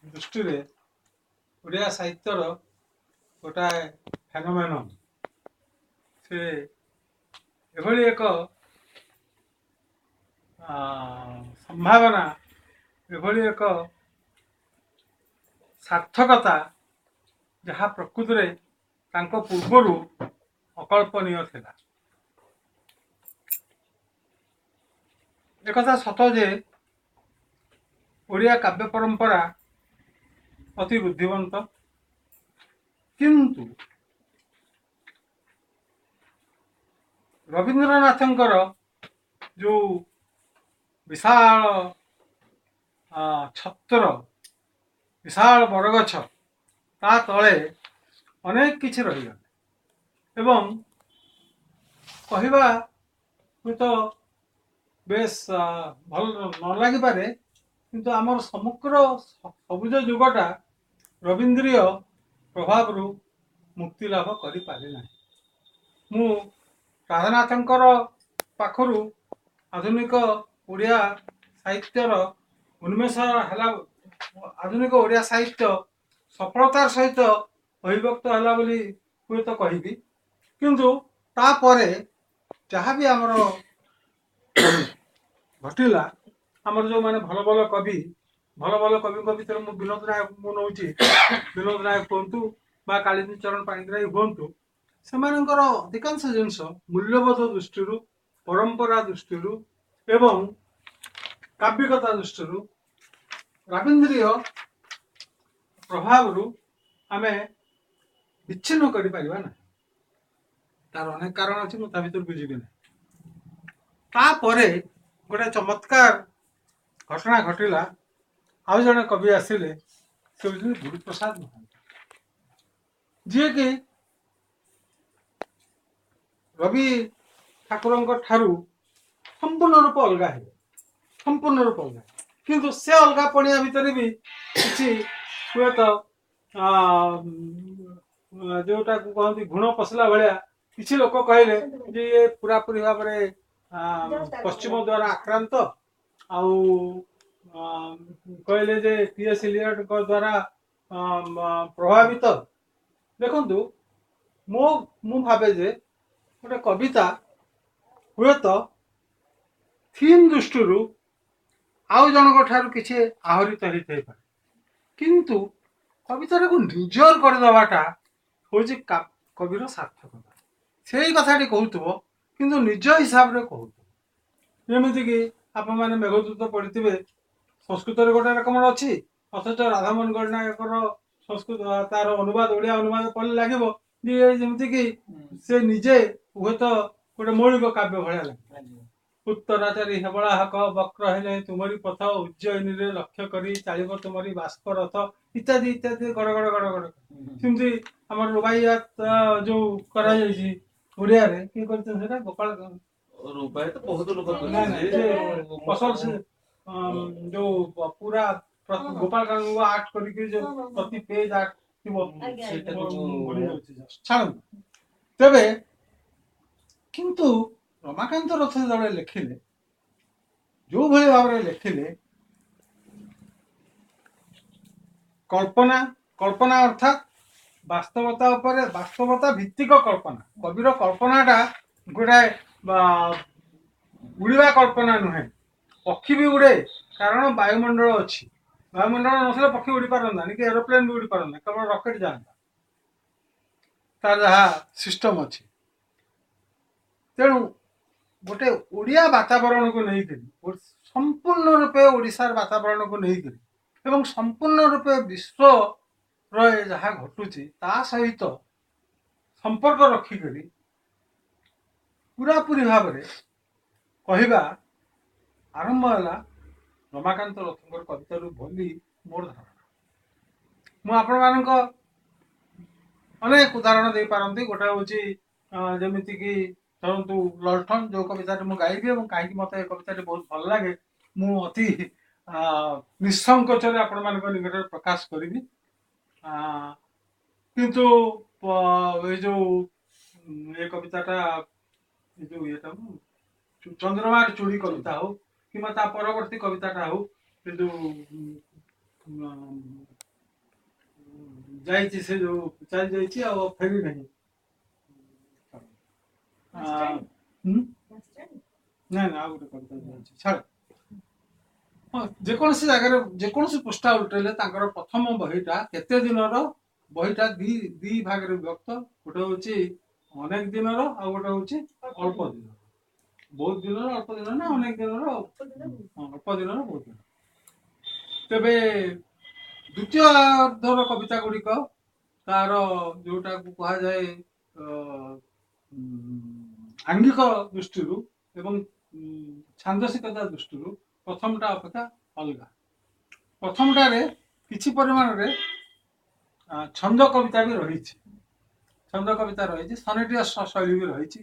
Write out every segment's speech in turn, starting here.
ଦୃଷ୍ଟିରେ ଓଡ଼ିଆ ସାହିତ୍ୟର ଗୋଟାଏ ଫେନୋମେନନ୍। ସେ ଏଭଳି ଏକ ସମ୍ଭାବନା, ଏଭଳି ଏକ ସାର୍ଥକତା ଯାହା ପ୍ରକୃତିରେ ତାଙ୍କ ପୂର୍ବରୁ ଅକଳ୍ପନୀୟ ଥିଲା। ଏକଥା ସତ ଯେ ଓଡ଼ିଆ କାବ୍ୟ ପରମ୍ପରା ଅତି ରୁଦ୍ଧିବନ୍ତ, କିନ୍ତୁ ରବୀନ୍ଦ୍ରନାଥଙ୍କର ଯେଉଁ ବିଶାଳ ଛତ୍ର, ବିଶାଳ ବରଗଛ, ତା ତଳେ ଅନେକ କିଛି ରହିଗଲା। ଏବଂ କହିବା ହୁଏତ ବେଶ ଭଲ ନ ଲାଗିପାରେ, କିନ୍ତୁ ଆମର ସମଗ୍ର ସବୁଜ ଯୁଗଟା ରବୀନ୍ଦ୍ରୀୟ ପ୍ରଭାବରୁ ମୁକ୍ତି ଲାଭ କରିପାରିନାହିଁ। ମୁଁ ରାଧାନାଥଙ୍କର ପାଖରୁ ଆଧୁନିକ ଓଡ଼ିଆ ସାହିତ୍ୟର ଉନ୍ମେଷ ହେଲା, ଆଧୁନିକ ଓଡ଼ିଆ ସାହିତ୍ୟ ସଫଳତାର ସହିତ ଅଭିବ୍ୟକ୍ତ ହେଲା ବୋଲି ହୁଏତ କହିବି, କିନ୍ତୁ ତାପରେ ଯାହା ବି ଆମର ଘଟିଲା, ଆମର ଯେଉଁମାନେ ଭଲ ଭଲ କବି, ଭଲ ଭଲ କବିଙ୍କ ଭିତରେ ମୁଁ ବିନୋଦ ନାୟକ ମୁଁ ନେଉଛି, ବିନୋଦ ନାୟକ ହୁଅନ୍ତୁ ବା କାଳିନ୍ଦୀ ଚରଣ ପାଣିଗ୍ରାହୀ ହୁଅନ୍ତୁ, ସେମାନଙ୍କର ଅଧିକାଂଶ ଜିନିଷ ମୂଲ୍ୟବୋଧ ଦୃଷ୍ଟିରୁ, ପରମ୍ପରା ଦୃଷ୍ଟିରୁ ଏବଂ କାବ୍ୟିକତା ଦୃଷ୍ଟିରୁ ରାବୀନ୍ଦ୍ରୀୟ ପ୍ରଭାବରୁ ଆମେ ବିଚ୍ଛିନ୍ନ କରିପାରିବା ନାହିଁ। ତାର ଅନେକ କାରଣ ଅଛି, ମୁଁ ତା ଭିତରକୁ ଯିବି ନାହିଁ। ତାପରେ ଗୋଟେ ଚମତ୍କାର ଘଟଣା ଘଟିଲା। ଆଉ ଜଣେ କବି ଆସିଲେ, ସେ ହେଉଛନ୍ତି ଗୁରୁପ୍ରସାଦ ମହାନ୍ତି, ଯିଏକି ରବି ଠାକୁରଙ୍କ ଠାରୁ ସମ୍ପୂର୍ଣ୍ଣ ରୂପ ଅଲଗା ହେଲେ, ସମ୍ପୂର୍ଣ୍ଣ ରୂପ ଅଲଗା। କିନ୍ତୁ ସେ ଅଲଗା ପଣିଆ ଭିତରେ ବି କିଛି ହୁଏତ ଯୋଉଟାକୁ କହନ୍ତି ଘୁଣ ପଶିଲା ଭଳିଆ, କିଛି ଲୋକ କହିଲେ ଯେ ଇଏ ପୁରାପୁରି ଭାବରେ ପଶ୍ଚିମ ଦ୍ୱାରା ଆକ୍ରାନ୍ତ, ଆଉ କହିଲେ ଯେ ଟି ଏସ୍ ଇଲିୟଟଙ୍କ ଦ୍ୱାରା ପ୍ରଭାବିତ। ଦେଖନ୍ତୁ, ମୁଁ ଭାବେ ଯେ ଗୋଟେ କବିତା ହୁଏତ ଥିମ୍ ଦୃଷ୍ଟିରୁ ଆଉ ଜଣଙ୍କ ଠାରୁ କିଛି ଆହରିତ ହେଇଥାଇପାରେ, କିନ୍ତୁ କବିତାଟାକୁ ନିଜର କରିଦେବାଟା ହେଉଛି କବିର ସାର୍ଥକତା। ସେଇ କଥାଟି କହୁଥିବ କିନ୍ତୁ ନିଜ ହିସାବରେ କହୁଥିବ। ଯେମିତିକି ଆପଣମାନେ ମେଘଦୂତ ପଢ଼ିଥିବେ, ସଂସ୍କୃତରେ ଗୋଟେ ରକମର ଅଛି, ଅଥଚ ରାଧାମୋହନ ଗଡ଼ନାୟକର ସଂସ୍କୃତ ତାର ଅନୁବାଦ, ଓଡ଼ିଆ ଅନୁବାଦ ପଢ଼ିଲେ ଲାଗିବ ଯେ ଯେମିତିକି ସେ ନିଜେ ହୁଏତ ଗୋଟେ ମୌଳିକ କାବ୍ୟ ଭଳିଆ ଲାଗେ। ଉତ୍ତରାଚାରୀ ହେବଳା ହକ ବକ୍ର ହେଲେ ତୁମରି ପଥ, ଉଜ୍ଜୟିନୀରେ ଲକ୍ଷ୍ୟ କରି ଚାଳିବ ତୁମରି ବାଷ୍ପ ରଥ, ଇତ୍ୟାଦି ଇତ୍ୟାଦି, ଗଡ଼ ଗଡ଼ ଗଡ଼ ଗଡ଼। ସେମିତି ଆମର ରୁବାଇୟାତ ଯୋଉ କରାଯାଇଛି ଓଡ଼ିଆରେ, କିଏ କରିଛନ୍ତି ସେଇଟା? ଗୋପାଳ ରୁବାଇୟାତ ବହୁତ ଲୋକ। ଫସଲ ଯୋଉ ପୁରା ଗୋପାଳ କାନୁନଗୋ ଆର୍ଟ କରିକି ଯୋଉ ପ୍ରତି ପେଜ ଆର୍ଟ ଥିବ, ଛାଡ଼ନ୍ତୁ। ତେବେ କିନ୍ତୁ ରମାକାନ୍ତ ରଥ ଯେତେବେଳେ ଲେଖିଲେ, ଯୋଉଭଳି ଭାବରେ ଲେଖିଲେ, କଳ୍ପନା, କଳ୍ପନା ଅର୍ଥାତ୍ ବାସ୍ତବତା ଉପରେ, ବାସ୍ତବତା ଭିତ୍ତିକ କଳ୍ପନା। କବିର କଳ୍ପନାଟା ଗୋଟାଏ ଉଡ଼ିବା କଳ୍ପନା ନୁହେଁ। ପକ୍ଷୀ ବି ଉଡ଼େ, କାରଣ ବାୟୁମଣ୍ଡଳ ଅଛି। ବାୟୁମଣ୍ଡଳ ନଥିଲେ ପକ୍ଷୀ ଉଡ଼ି ପାରନ୍ତାନି କି ଏରୋପ୍ଲେନ୍ ବି ଉଡ଼ି ପାରନ୍ତା, କେବଳ ରକେଟ୍ ଯାଆନ୍ତା, ତାର ଯାହା ସିଷ୍ଟମ୍ ଅଛି। ତେଣୁ ଗୋଟେ ଓଡ଼ିଆ ବାତାବରଣକୁ ନେଇକରି, ସମ୍ପୂର୍ଣ୍ଣ ରୂପେ ଓଡ଼ିଶାର ବାତାବରଣକୁ ନେଇକରି ଏବଂ ସମ୍ପୂର୍ଣ୍ଣ ରୂପେ ବିଶ୍ୱର ଯାହା ଘଟୁଛି ତା ସହିତ ସମ୍ପର୍କ ରଖିକରି ପୁରାପୁରି ଭାବରେ କହିବା ଆରମ୍ଭ ହେଲା ରମାକାନ୍ତ ରଥଙ୍କର କବିତାରୁ ବୋଲି ମୋର ଧାରଣା। ମୁଁ ଆପଣମାନଙ୍କ ଅନେକ ଉଦାହରଣ ଦେଇପାରନ୍ତି। ଗୋଟେ ହେଉଛି ଯେମିତିକି ଧରନ୍ତୁ ଲଣ୍ଠନ, ଯେଉଁ କବିତାଟି ମୁଁ ଗାଇବି ଏବଂ କାହିଁକି ମୋତେ ଏ କବିତାଟି ବହୁତ ଭଲ ଲାଗେ, ମୁଁ ଅତି ନିଃସଙ୍କୋଚରେ ଆପଣମାନଙ୍କ ନିକଟରେ ପ୍ରକାଶ କରିବି। କିନ୍ତୁ ଏଇ ଯୋଉ ଏ କବିତାଟା, ଏ ଯୋଉ ଇଏଟା ଚନ୍ଦ୍ରମାର ଚୁଡ଼ି କବିତା ହଉ କିମ୍ବା ତା ପରବର୍ତ୍ତୀ କବିତାଟା ହଉ, ଏ ଯୋଉ ଯାଇଛି, ସେ ଯୋଉ ଚାଲି ଯାଇଛି ଆଉ ଫେରି ନାହିଁ। ହୁଁ। ନାଇଁ ନାଇଁ, ଆଉ ଗୋଟେ କବିତା ଯାଇଛି, ଛାଡ଼। ହଁ, ଯେକୌଣସି ଜାଗାରେ ଯେକୌଣସି ପୃଷ୍ଠା ଉଲଟେଇଲେ ତାଙ୍କର ପ୍ରଥମ ବହିଟା କେତେ ଦିନର ବହିଟା ଦି ଦି ଭାଗରେ ବିଭକ୍ତ। ଗୋଟେ ହଉଛି ଅନେକ ଦିନର, ଆଉ ଗୋଟେ ହଉଛି ଅଳ୍ପ ଦିନର। ବହୁତ ଦିନର ଅଳ୍ପ ଦିନ ନା ଅନେକ ଦିନର? ହଁ, ଅଳ୍ପ ଦିନର ବହୁତ ଦିନ। ତେବେ ଦ୍ୱିତୀୟ ଅର୍ଦ୍ଧର କବିତା ଗୁଡ଼ିକ ତାର ଯୋଉଟାକୁ କୁହାଯାଏ ଆଙ୍ଗିକ ଦୃଷ୍ଟିରୁ ଏବଂ ଛାନ୍ଦସିକତା ଦୃଷ୍ଟିରୁ ପ୍ରଥମଟା ଅପେକ୍ଷା ଅଲଗା। ପ୍ରଥମଟାରେ କିଛି ପରିମାଣରେ ଛନ୍ଦ କବିତା ବି ରହିଛି, ଛନ୍ଦ କବିତା ରହିଛି, ସନେଟିଆ ଶୈଳୀ ବି ରହିଛି।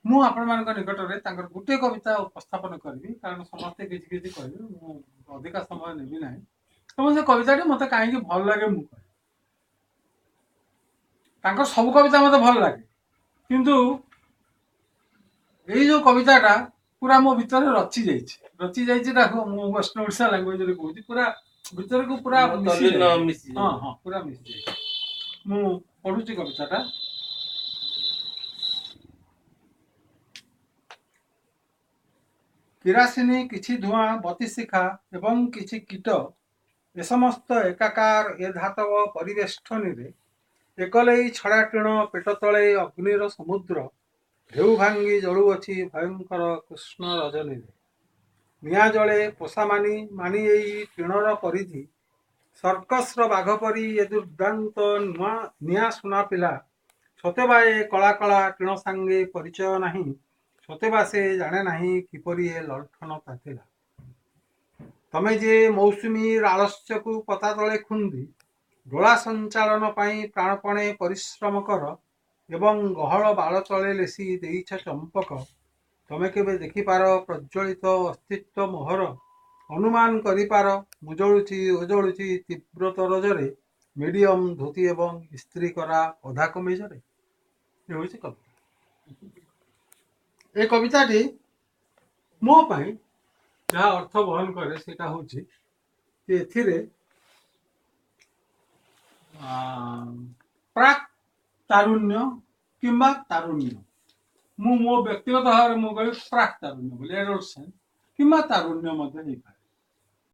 ମୁଁ ଆପଣମାନଙ୍କ ନିକଟରେ ତାଙ୍କର ଗୋଟିଏ କବିତା ଉପସ୍ଥାପନ କରିବି, କାରଣ ସମସ୍ତେ କିଛି କିଛି କହିବେ, ମୁଁ ଅଧିକା ସମୟ ନେବି ନାହିଁ। ଏବଂ ସେ କବିତାଟି ମୋତେ କାହିଁକି ଭଲ ଲାଗେ ମୁଁ କହିବି। ତାଙ୍କର ସବୁ କବିତା ମୋତେ ଭଲ ଲାଗେ, କିନ୍ତୁ ଏଇ ଯୋଉ କବିତାଟା ପୁରା ମୋ ଭିତରେ ରଚି ଯାଇଛି। ରଚି ଯାଇଛି ତାକୁ ମୁଁ ୱେଷ୍ଟର୍ଣ୍ଣ ଓଡ଼ିଶା ଲାଙ୍ଗୁଏଜରେ କହୁଛି, ପୁରା ଭିତରକୁ ପୁରା ମିଶି ଯାଇଛି। ହଁ ହଁ, ପୁରା ମିଶି ଯାଇଛି। ମୁଁ ପଢୁଛି କବିତାଟା। କିରାସିନି, କିଛି ଧୂଆଁ, ବତିଶିଖା ଏବଂ କିଛି କୀଟ, ଏ ସମସ୍ତ ଏକାକାର ଏ ଧାତବ ପରିବେଷ୍ଟନୀରେ ଏକଲେଇ ଛଡ଼ା ଟିଣ ପେଟ ତଳେ ଅଗ୍ନିର ସମୁଦ୍ର ଢେଉ ଭାଙ୍ଗି ଜଳୁଅଛି ଭୟଙ୍କର କୃଷ୍ଣ ରଜନୀରେ। ନିଆଁ ଜଳେ ପୋଷା ମାନି ମାନି ଏଇ ଟିଣର ପରିଧି, ସର୍କସର ବାଘ ପରି ଏ ଦୁର୍ଦ୍ଦାନ୍ତ ନୂଆ ନିଆଁ ସୁନା ପିଲା। ସତେବା ଏ କଳା କଳା ଟିଣ ସାଙ୍ଗେ ପରିଚୟ ନାହିଁ, ସତେବା ସେ ଜାଣେ ନାହିଁ କିପରି ଏ ଲଣ୍ଠନ ତାତିଲା। ତମେ ଯେ ମୌସୁମୀ ଆଳସ୍ୟକୁ ପତା ତଳେ ଖୁନ୍ଦି ଡୋଳା ସଞ୍ଚାଳନ ପାଇଁ ପ୍ରାଣପଣେ ପରିଶ୍ରମ କର ଏବଂ ଗହଳ ବାଳ ତଳେ ଲେସି ଦେଇଛ ଚମ୍ପକ, ତମେ କେବେ ଦେଖିପାର ପ୍ରଜ୍ୱଳିତ ଅସ୍ତିତ୍ୱ ମୋହର? ଅନୁମାନ କରିପାର ମୁଁ ଜଳୁଛି ଓ ଜଳୁଛି ତୀବ୍ର ତରଜରେ ମିଡିୟମ ଧୋତି ଏବଂ ଇସ୍ତ୍ରୀ କରା ଅଧା କମିଜରେ? ଏ ହେଉଛି କବିତା। ଏ କବିତାଟି ମୋ ପାଇଁ ଯାହା ଅର୍ଥ ବହନ କରେ ସେଇଟା ହେଉଛି ଯେ ଏଥିରେ ପ୍ରାକ୍ ତାରୁଣ୍ୟ କିମ୍ବା ତାରୁଣ୍ୟ, ମୁଁ ମୋ ବ୍ୟକ୍ତିଗତ ଭାବରେ ମୁଁ କହିବି ପ୍ରାକ୍ ତାରୁଣ୍ୟ ବୋଲି, ଏଡଲ୍ଟ ସେନ୍ସ, କିମ୍ବା ତାରୁଣ୍ୟ ମଧ୍ୟ ହେଇପାରେ।